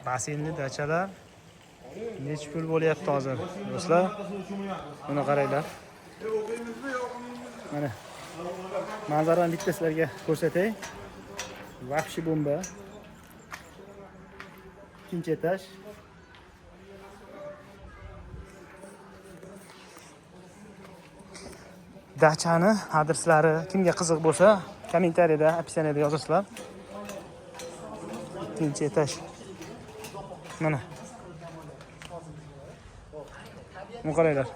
Basseynli dachalar nechi pul bo'lyapti hozir do'stlar? Buni qaranglar. Mana manzarani bitta sizlarga ko'rsatay. Вообще bomba. Ikkinchi etaj. Dachani adreslari kimga qiziq bo'lsa, kommentariyada, описаниеda yozasizlar. Ikkinchi etaj. Mana. Buni qaranglar.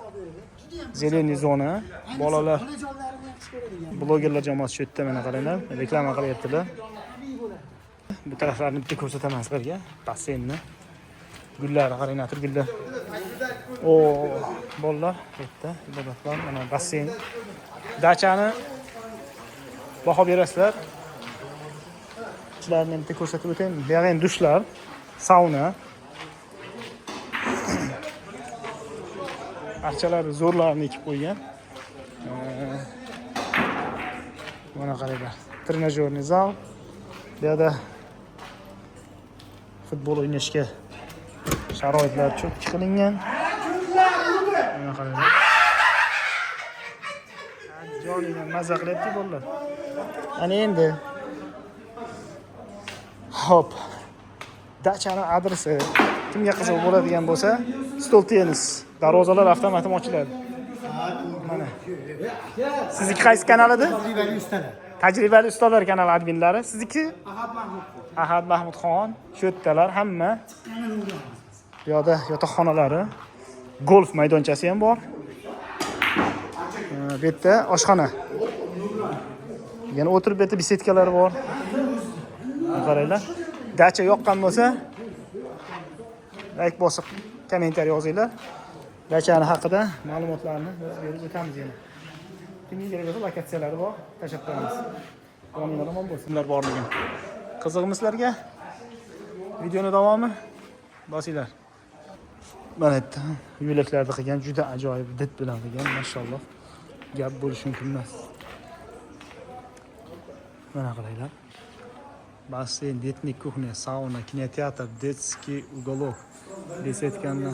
Зеленый zona, bolalar, blogerlar jamoasi shu yerda, mana qaranglar, reklama qilyaptilar. Bu taraflarni bitta ko'rsataman sizlarga, basseynni. Gullari qaranglar, atir gullar. O, bolalar bu yerda ibodatlar, mana basseyn. Dachani baho berasizlar. Ichlarini bitta ko'rsatib o'taymi? Bu yog'i ham dushlar, sauna. Archalarni zo'rlarini ekib qo'ygan. Mana qaranglar. Тренажерный zal. Bu yerda futbol o'ynashga sharoitlar cho'kki qilingan. Mana qaranglar. Joningdan maza qilyapti bolalar. Ana endi. Xo'p. Dachani adresi kimga qiziq bo'ladigan bo'lsa, stol tennis. Darvozalar avtomatik ochiladi. Mana. Sizniki qaysi kanal edi? Tajribali ustalar. Tajribali ustalar kanali adminlari. Sizniki? Ahad Mahmudxon. Ahad Mahmudxon. Shu yerdalar hamma. Bu yoqda yotoqxonalari, golf maydonchasi ham bor. Bu yerda oshxona. Yana o'tirib bu yerda беседка lar bor. Qaranglar. Dacha yoqqan bo'lsa, like bosib kommentariy yozinglar. Dachani haqida ma'lumotlarni biz berib o'tamiz yana. Kimga kerak bo'lsa lokatsiyalari bor, tashlab qo'yamiz. Joninglar omon bo'lsin. Ular borligini. Qiziqmi sizlarga? Videoni davomi bosinglar. Mana yerda yo'laklarni qilgan, juda ajoyib did bilan qilgan, mashalloh. Gap bo'lishi mumkin emas. Mana qaranglar. Basseyn, летний кухня, sauna, kinoteatr, детский уголок, беседка ni.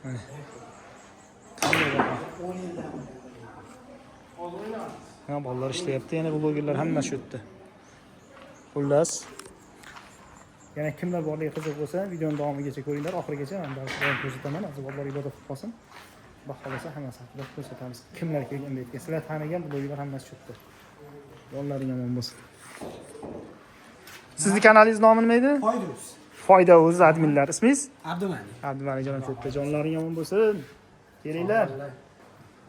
Mana. Qanday baho? Ha, bolalar ishlayapti, yana blogerlar hamma shu yerda. Xullas, yana kimlar borligi qiziq bo'lsa, videoni davomigacha ko'ringlar, oxirigacha men davom ko'rsataman. Hozir bolalar ibodat qilib qolsin. Xudo xohlasa hammasi haqida ko'rsatamiz. Kimlar kelgan bu yerga? Sizlar tanigan blogerlar hammasi shu yerda. Yonlaring omon bo'lsin. Sizni kanalingiz nomi nima edi? Foyduz. Foyda o'z adminlar. Ismingiz? Abdumalik. Abdumalik jonim shu yerda. Jonlaring omon bo'lsin. Kelinglar.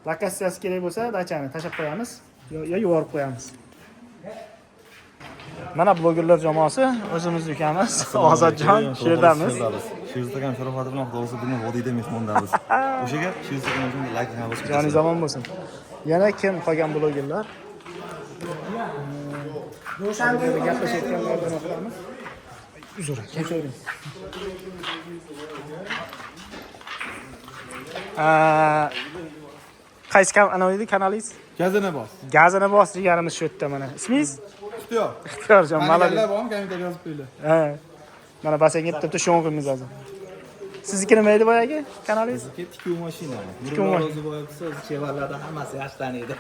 Lokatsiyasi kerak bo'lsa, dachani tashlab qo'yamiz yo yuborib qo'yamiz. Mana blogerlar jamoasi, o'zimizni ukamiz Ozodjon shu yerdamiz. Sherzod akam sharofati bilan xudo xohlasa bugun vodiyda mehmondamiz. O'shaga Sherzod akam uchun like ham bosib Joningiz omon bo'lsin. Yana kim qolgan blogerlar? Dushanbe Gaplashayotganlardan qilamiz. Uzr, kechavering. Qaysi anavi edi kanalingiz? Gazini bos. Gazini bos deganimiz shu yerda mana. Ismingiz? Ixtiyor. Ixtiyorjon, Maniganlar молодец. bormi, kommentariy yozib qo'yinglar. Ha. Mana basseynga bitta bitta sho'ng'imiz hozir. Sizniki nima edi boyagi kanalingiz? Tikuv mashina. Tikuv mashina. Ro'ziboyev so'zi chevarlarda hammasi yaxshi taniydi.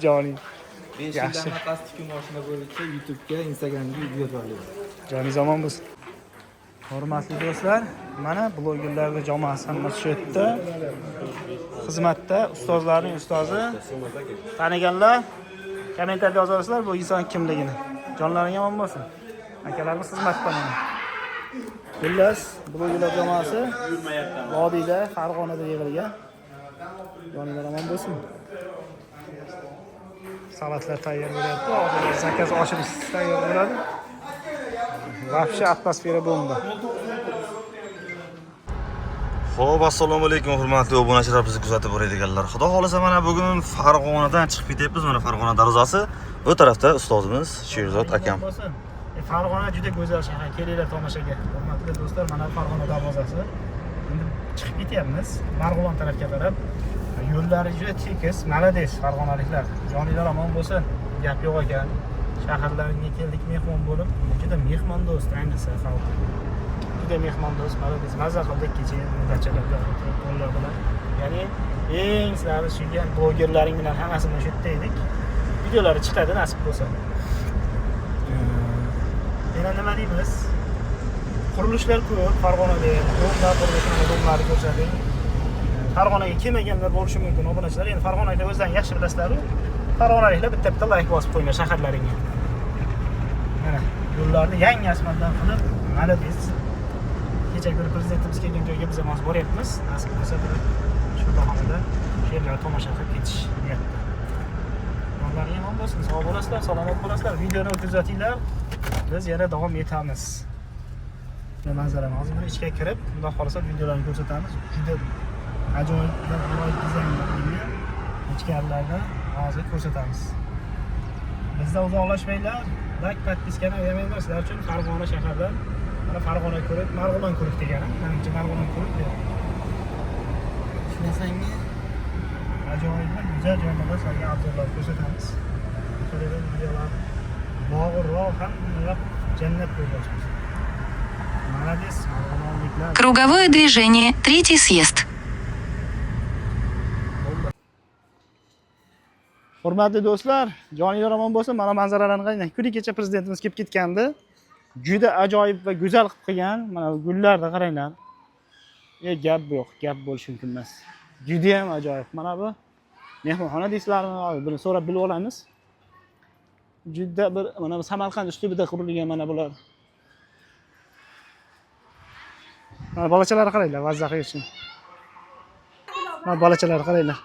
Joning. 5 Yaxshi. yildan nafas tikuv mashina bo'yicha YouTube'ga, Instagramga video joylaydi. Joningiz omon bo'lsin. Hurmatli do'stlar, mana blogerlarning jamoasi hammasi shu yerda. Xizmatda ustozlarning ustozi. Taniganlar kommentariyada yozasizlar bu inson kimligini. Jonlaring omon bo'lsin. Akalarimiz xizmatda mana. Xullas, blogerlar jamoasi vodiyda, Farg'onada yig'ilgan. Joninglar omon bo'lsin. Salatlar tayyor bo'lyapti. Hozir заказ oshirish tayyor bo'ladi. Вообще atmosfera bomba. Xo'p, assalomu alaykum hurmatli obunachilar, bizni kuzatib boradiganlar. Xudo xohlasa mana bugun Farg'onadan chiqib ketyapmiz. Mana Farg'ona darvozasi. Bu tarafda ustozimiz Sherzod akam. Bo'lsin. Farg'ona juda go'zal shahar. Kelinglar tomoshaga. Hurmatli do'stlar, mana Farg'ona darvozasi. Endi chiqib ketyapmiz Marg'ilon tarafga qarab. Yo'llari juda tekis. Молодец, farg'onaliklar. Joninglar omon bo'lsin. Gap yo'q ekan. Shaharlaringga keldik mehmon bo'lib. Juda mehmondo'st, ayniqsa xalq. Juda mehmondo'st. Mana biz maza qildik kecha dachalar bilan, o'tirib, bolalar bilan. Ya'ni eng sizlarni suygan blogerlaring bilan hammasi bilan shu yerda edik. Videolari chiqadi nasib bo'lsa. Yana nima deymiz? Qurilishlar ko'p Farg'onada ham. Domlar qurilishi, mana domlarni ko'rsating. Farg'onaga kelmaganlar bo'lishi mumkin obunachilar. Endi Farg'onaliklar o'zlaring yaxshi bilasizlar-u. Farg'onaliklar bitta-bitta like bosib qo'yinglar shaharlaringga. Mana yo'llarni yangi asfaltdan qilib, молодец. Kecha kuni prezidentimiz kelgan joyga biz ham hozir boryapmiz. Nasib bo'lsa bir shu bahonada shu yerlarni tomosha qilib ketish niyatda. Jonlaring omon bo'lsin, sog' bo'lasizlar, salomat bo'lasizlar. Videoni kuzatinglar. Biz yana davom etamiz. Manzarani hozir buni ichga kirib, xudo xohlasa videolarni ko'rsatamiz. Juda ajoyib va g'aroyib dizayn qilingan ichkarilarda hozir ko'rsatamiz. Bizdan uzoqlashmanglar, like, подпискani ayamanglar. Sizlar uchun Farg'ona shahridan mana Farg'ona ko'rib, Marg'ilon ko'rik degani. Menimcha Marg'ilon ko'rik deyapti. Shunaqangi Ajoyib va go'zal joylarda sizlarga obzorlar ko'rsatamiz. Ko'rgan videolar bog'roq hamma jannat bo'ldi. Молодец, marg'ilonliklar. Круговое движение, третий съезд. Hurmatli do'stlar, joninglar omon bo'lsin. Mana manzaralarni qarang. Kuni kecha prezidentimiz kelib ketgandi. Juda ajoyib va go'zal qilib qo'ygan. Mana bu gullarni qaranglar. Gap yo'q, gap bo'lishi mumkin emas. Juda ham ajoyib. Mana bu mehmonxona deysizlarmi? Hozir buni so'rab bilib olamiz. Juda bir mana bu Samarqand uslubida qurilgan mana bular. Mana bolachalarni qaranglar, mazza qilishni. Mana bolachalarni qaranglar.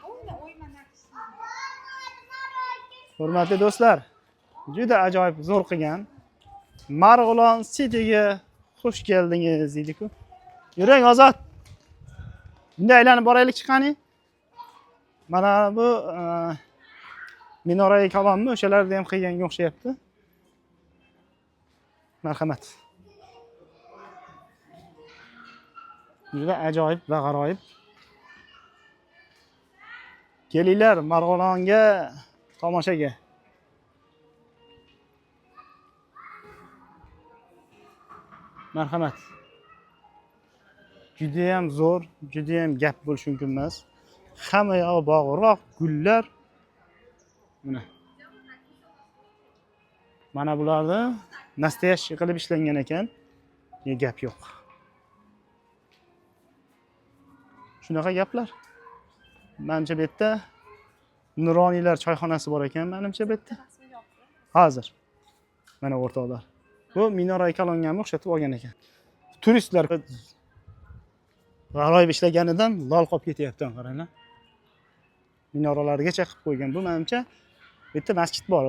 Hurmatli do'stlar, juda ajoyib zo'r qilgan Marg'ilon Cityga xush keldingiz deydi-ku. Yuring Ozod. Bunday aylanib boraylik chiqani. Mana bu Minorai Kalonmi, o'shalarda ham qilganga o'xshayapti. Marhamat. Juda ajoyib va g'aroyib. Kelinglar Marg'ilonga tomoshaga. Marhamat. Juda ham zo'r, juda ham gap bo'lishi mumkin emas. Hamma yog'i bog'roq, gullar. Mana. Mana bularni настоящий qilib ishlangan ekan. Ne gap yo'q. Shunaqa gaplar. Menimcha bu yerda Nuroniylar choyxonasi bor ekan, menimcha bu yerda. Hozir. Mana o'rtoqlar. Bu Minorai Kalongami o'xshatib olgan ekan. Turistlar g'aroyib ishlaganidan lol qolib ketyapti, qaranglar. Minoralargacha qilib qo'ygan. Bu menimcha bu yerda masjid bor.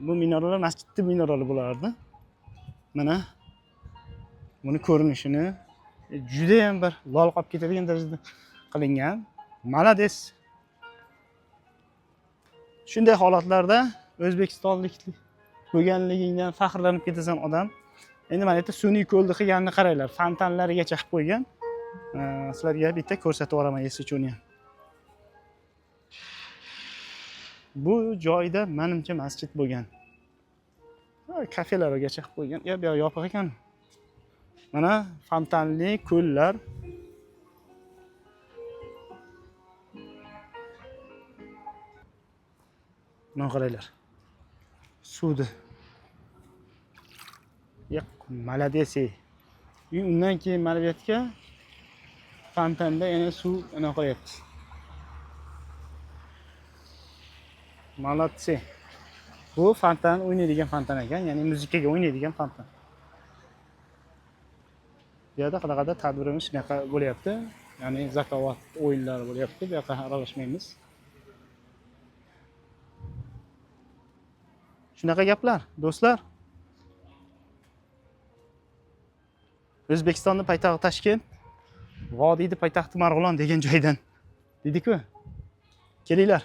Bu minoralar masjidning minoralari bo'lardi. Mana buni ko'rinishini juda ham bir lol qolib ketadigan darajada qilingan. Молодец. Shunday holatlarda o'zbekistonlik bo'lganligingdan faxrlanib ketasan odam. Endi mana yerda sun'iy ko'lni qilganini qaranglar, fontanlarigacha qilib qo'ygan. Sizlarga bitta ko'rsatib yuboraman esichuni ham. Bu joyda menimcha masjid bo'lgan. Kafelargacha qilib qo'ygan. Ya, bu yoq yopiq ekan. Mana fontanli ko'llar. Mana qaranglar. Suvni. Yo'q, молодец. Undan keyin mana bu yerga fontanda yana suv ana qo'yapti. Молодцы. Bu fontan o'ynaydigan fontan ekan, ya'ni muzikaga o'ynaydigan fontan. Bu yerda qanaqadir tadbirimiz shunaqa bo'lyapti. Ya'ni zakovat o'yinlari bo'lyapti. Bu yoqqa aralashmaymiz. Shunaqa gaplar, do'stlar. O'zbekistonning poytaxti Toshkent, vodiyning poytaxti Marg'ilon degan joydan dedik-ku. Kelinglar.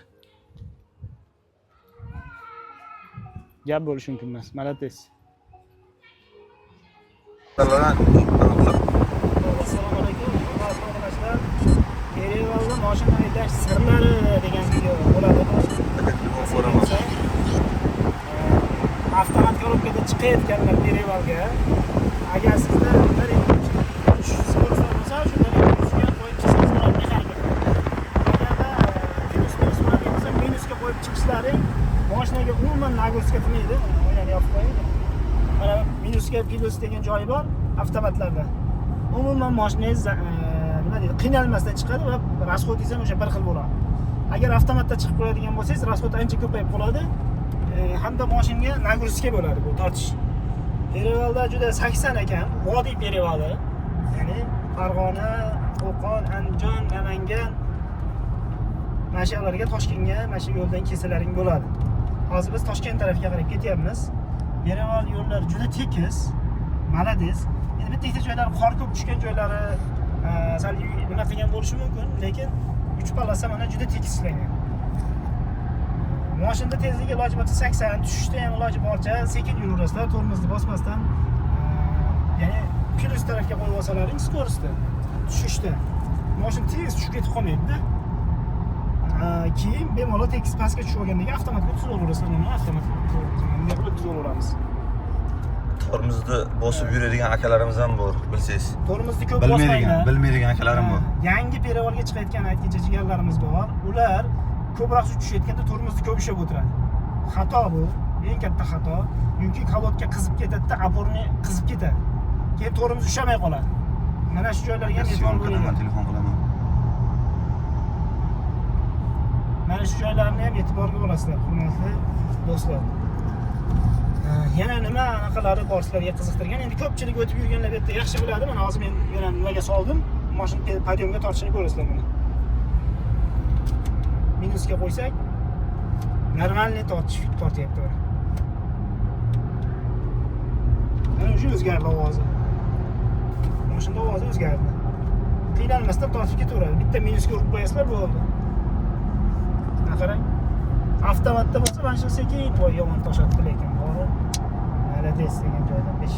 Gap bo'lishi mumkin emas. Молодец. Assalomu alaykum, hurmatli obunachilar. Yerevanda mashina haydash sirlari degan video bo'ladi. Avtomat korobkada chiqayotganlar перевал ga, agar sizda bir, ikki, uch скорость bo'lsa, shu bir, ikki, uchga qo'yib chiqsangiz bo'ladi mexanika. Agarda plyus, minus bo'ladigan bo'lsa, minusga qo'yib chiqishlaring moshinaga umuman нагрузка qilmaydi. Oynani yopib qo'ying. Mana minusga, plyus degan joyi bor avtomatlarda. Umuman moshinangiz nima deydi, qiynalmasdan chiqadi va расход ingiz ham o'sha bir xil bo'ladi. Agar avtomatda chiqib qo'yadigan bo'lsangiz, расход ancha ko'payib qoladi. Hamda moshinga нагрузка bo'ladi bu tortish. Перевал da juda 80 ekan, vodiy перевал i. Ya'ni Farg'ona, Qo'qon, Andijon, Namangan, mana shu yerlarga, Toshkentga mana shu yo'ldan kelsalaring bo'ladi. Hozir biz Toshkent tarafga qarab ketyapmiz. Перевал yo'llari juda tekis, молодец. Endi bitta ikkita joylari qor ko'p tushgan joylari sal nima qilgan bo'lishi mumkin, lekin uch полоса mana juda tekis ishlangan. Moshinada tezligi iloji boricha 80, tushishda ham iloji boricha sekin yuraverasizlar, tormozni bosmasdan, ya'ni plyus tarafga qo'yib olsalaring скорость ni tushishda moshin tez tushib ketib qolmaydida. Keyin bemalol tekis pastga tushib olgandan keyin avtomatga tuzib olaverasizlar, uni avtomat bunday qilib tuzib olaveramiz. Tormozni bosib yuradigan akalarimiz ham bor, bilsangiz. Tormozni ko'p Bilmaydigan, bosmanglar. bilmaydigan akalarim bor. Ha, yangi перевал ga chiqayotgan aytgancha jigarlarimiz bor. Ular ko'proq suv tushayotganda tormozni ko'p ushlab o'tiradi. Xato bu, eng katta xato. Chunki колодка qizib ketadida, опорный qizib ketadi. Keyin tormoz ushamay qoladi. Mana shu joylarga ham e'tibor Съёмка daman, bo'linglar. Telefon qilaman. Mana shu joylarni ham e'tiborga olasizlar, hurmatli do'stlar. Yana nima anaqalari bor sizlarga qiziqtirgan? Endi ko'pchilik o'tib yurganlar bu yerda yaxshi biladi. Mana hozir men yana nimaga soldim? Mashina подъем ga tortishini ko'rasizlar mana. Minusga qo'ysak, нормальный tortish tortyapti mana. Mana уже o'zgardi ovozi. Mashinada ovozi o'zgardi. Qiynalmasdan tortib ketaveradi. Bitta minusga urib qo'yasizlar, bo'ldi. Mana qarang. Avtomatda bo'lsa mana shu sekin, voy, yomon toshatdi lekin bori. Молодец degan joydan 5.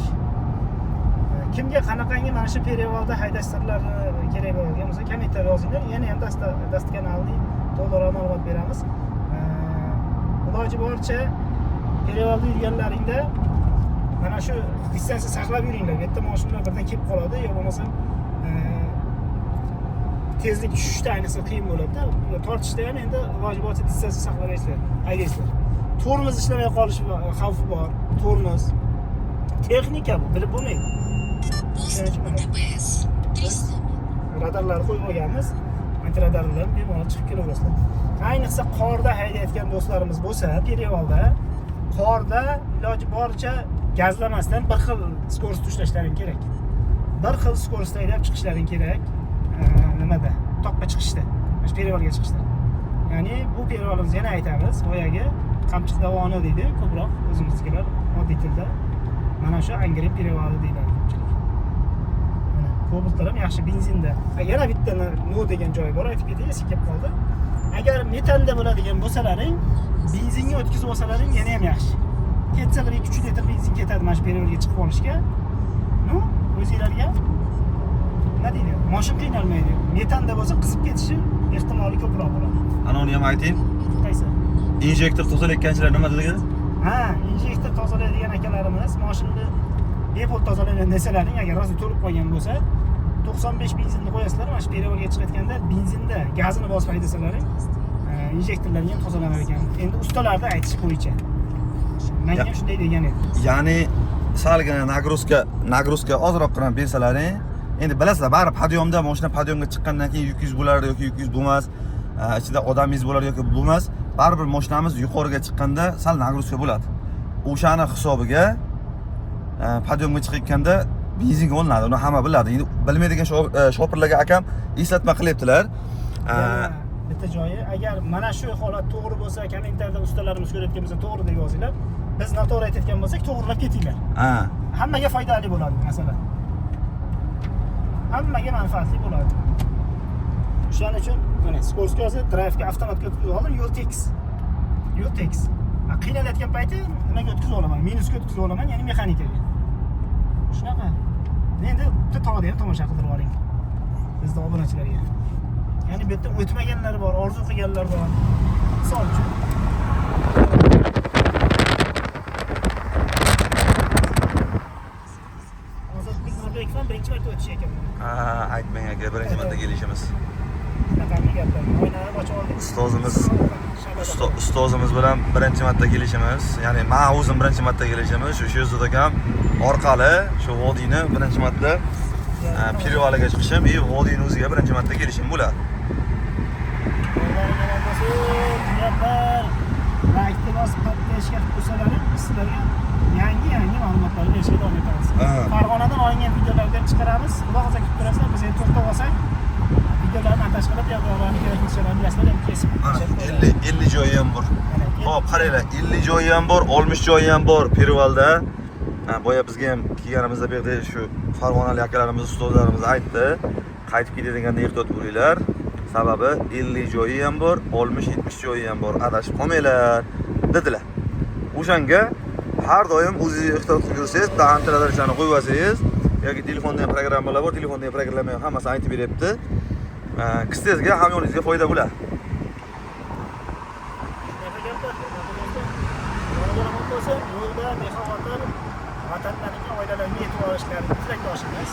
Kimga qanaqangi mana shu перевал da haydash sirlari kerak bo'lgan bo'lsa, kommentariy yozinglar. Yana ham доскональный to'liqroq ma'lumot beramiz. Iloji boricha перевал da yurganlaringda mana shu distansiya saqlab yuringlar. Bu yerda mashinalar birdan kelib qoladi, yo bo'lmasam tezlik tushishda ayniqsa qiyin bo'ladi-da. Tortishda ham endi iloji boricha distansiya saqlab haydaysizlar. Tormoz ishlamay qolishi xavfi bor. Tormoz texnika bu, bilib bo'lmaydi. Shuning uchun mana ДПС 300 radarlarni qo'yib olganmiz. Antiradarlar bilan bemalol chiqib kelaverasizlar. Ayniqsa qorda haydayotgan do'stlarimiz bo'lsa, перевал da qorda iloji boricha gazlamasdan bir xil скорость ushlashlaring kerak. Bir xil скорость da haydab chiqishlaring kerak. Nimada? Toqqa chiqishda. Mana shu перевал ga chiqishda. Ya'ni bu перевал imiz, yana aytamiz, boyagi Qamchiq dovoni deydi, ko'proq o'zimiznikilar oddiy tilda. Mana shu Angren перевал i deyiladi ko'pchilik. Mana Kobaltlar ham yaxshi benzinda. Yana bitta no degan joyi bor, aytib ketay, esga kelib qoldi. Agar metanda bo'ladigan bo'lsalaring, benzinga o'tkazib olsalaring yana ham yaxshi. Ketsa bir 2-3 litr benzin ketadi mana shu перевал ga chiqib olishga. Ну, o'zinglarga nima deydi? Moshin qiynalmaydi. Metanda bo'lsa qizib ketishi ehtimoli ko'proq bo'ladi. Ana uni ham ayting. Qaysi? Injektor tozalayotganchilar nima dedi? Ha, injektor tozalaydigan akalarimiz moshinni bepul tozalayman desalaring, agar rosa to'lib qolgan bo'lsa, 95 benzinni qo'yasizlar, mana shu перевал ga chiqayotganda benzinda gazini bosib haydasalaring, injektorlarni ham tozalanar ekan. Endi ustalarni aytishi bo'yicha. Menga ham shunday degan edi. Ya'ni salgina нагрузка ozroqgina bersalaring, endi bilasizlar, baribir подъем da mashina подъем ga chiqqandan keyin yukingiz bo'lar yoki yukingiz bo'lmas, ichida odamingiz bo'lar yoki bo'lmas, baribir mashinamiz yuqoriga chiqqanda sal нагрузка bo'ladi. O'shani hisobiga подъем ga chiqayotganda benzinga olinadi, uni hamma biladi. Endi bilmaydigan shopirlarga akam eslatma qilyaptilar. Yana bitta joyi, agar mana shu holat to'g'ri bo'lsa, kommentariyada ustalarimiz ko'rayotgan bo'lsa, to'g'ri deb yozinglar. Biz noto'g'ri aytayotgan bo'lsak, to'g'rilab ketinglar. Ha. Hammaga foydali bo'ladi bu masala. Hammaga manfaatli bo'ladi. O'shaning uchun mana скорость ga hozir drayvga avtomatga o'tkazib oldim, yo'l tekis. Yo'l tekis. Ha, qiynalayotgan payti nimaga o'tkazib olaman? Minusga o'tkazib olaman, ya'ni mexanikaga. Shunaqa. Endi bitta tog'da ham tomosha qildirib yuboring. Bizni obunachilarga. Ya'ni bu yerda o'tmaganlar bor, orzu qilganlar bor. Misol uchun. ham birinchi marta o'tish ekan. Ha, aytmang aka, birinchi marta kelishimiz. Shunaqangi gaplar. Oynani ochib oldik. Ustozimiz ustozimiz bilan birinchi marta kelishimiz, ya'ni men o'zim birinchi marta kelishimiz, shu Sherzod akam orqali shu vodiyni birinchi marta перевал iga chiqishim и vodiyni o'ziga birinchi marta kelishim bo'ladi. Yo'llaring omon bo'lsin, gaplar. Laykni bosib, подписка qilib qo'ysalaring, biz sizlarga yangi ma'lumotlarni berishga davom etamiz. Ha. Farg'onadan olingan videolarni ham chiqaramiz. Xudo xohlasa kutib turasizlar, biz endi to'xtab olsak, videolarni montaj qilib, yo'llarni kerakli joylarini bilasizlar, ham kesib Mana tashlab qo'yamiz. 50 joyi ham bor. Mana, Xo'p, qaranglar, 50 joyi ham bor, 60 joyi ham bor перевал da. Ha, boya bizga ham kelganimizda bu yerda shu farg'onalik akalarimiz, ustozlarimiz aytdi. Qaytib ketadiganda ehtiyot bo'linglar. Sababi 50 joyi ham bor, 60-70 joyi ham bor. Adashib qolmanglar dedilar. O'shanga har doim o'zingiz ehtiyot qilib yursangiz, bitta антирадарчani qo'yib olsangiz yoki telefonda ham programmalar bor, telefonda ham programma ham hammasini aytib beryapti. Kistangizga, hamyoningizga foyda bo'ladi. Shunaqa gaplar, hurmatli do'stlar. Yo'llar omon bo'lsin, yo'lda bexavotir vatanlariga, oilalariga yetib olishlarini tilakdoshimiz.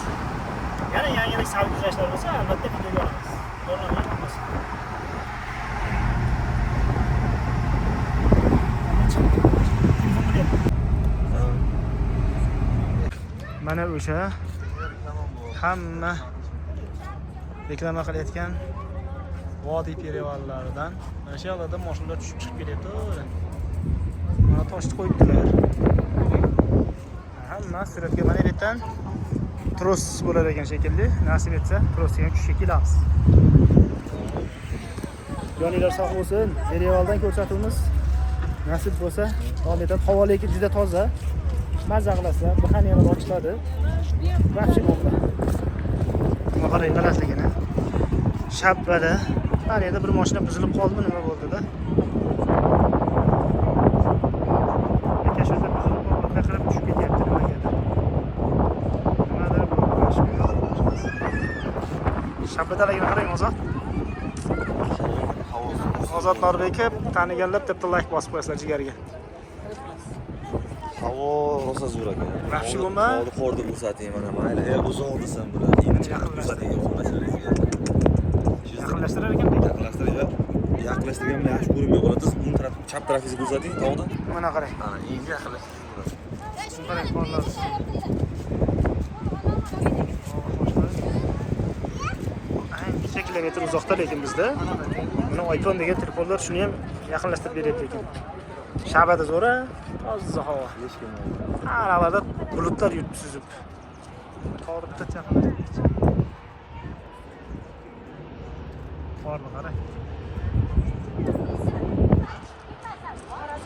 Yana yangilik sarguzashtlar bo'lsa, albatta videoga olamiz. Yo'llar omon bo'lsin. Mana chiqdi. Telefon bo'lyapti. Mana o'sha hamma reklama qilayotgan vodiy перевал laridan mana shu yoqlarda mashinalar tushib chiqib kelyapti. Mana toshni qo'yibdilar. Hamma suratga mana yerdan tros bo'lar ekan shekilli. Nasib etsa trosga ham tushishga kelamiz. Joninglar sog' bo'lsin. Перевал dan ko'rsatuvimiz nasib bo'lsa davom etadi. Havo lekin juda toza. Mazza qilasizlar. Дыхание lar ochiladi. Вообще bomba. Nima qarang balandligini. Shabbada mana yerda bir mashina buzilib qoldimi, nima bo'ldi-da? Aka shu yerda buzilib qolib, qirib tushib ketyapti nimagadir. Nimadir bo'ldi. Shabbadaligini qarang, Ozod. Ozod Norbekov taniganlar bitta layk bosib qo'yasizlar jigarga. Havo rosa zo'r aka. Yaxshi bo'lma. Hozir qorni ko'rsating mana mayli. E, uzoq desam bo'ladi. Endi chiqib ko'rsating mashinangizga. Yaqinlashtirar ekan lekin. Yaqinlashtirib, yaqinlashtirgan bilan yaxshi ko'rinmay qoladi. Siz o'ng taraf, chap tarafingizni ko'rsating, tog'da. Mana qarang. Ha, endi yaqinlashtirsangiz bo'ladi. Qarang, qorlar. Toshlar. Ancha kilometr uzoqda lekin bizda. Buni iPhone degan telefonlar shuni ham yaqinlashtirib beryapti ekan. Shabada zo'ra, toza havo. Aralarda bulutlar yuribdi suzib. Tog'ni bitta yaqinlashtirib. Qorni qarang.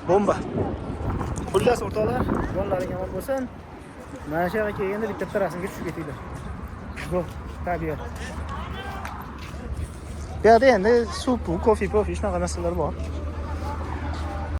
Bomba. Xullas o'rtoqlar, jonlaring omon bo'lsin. Mana shu yerga kelganda bitta bitta rasmga tushib ketinglar. Zo'r tabiat. Bu yerda endi suv, kofe, pofe shunaqa narsalar bor.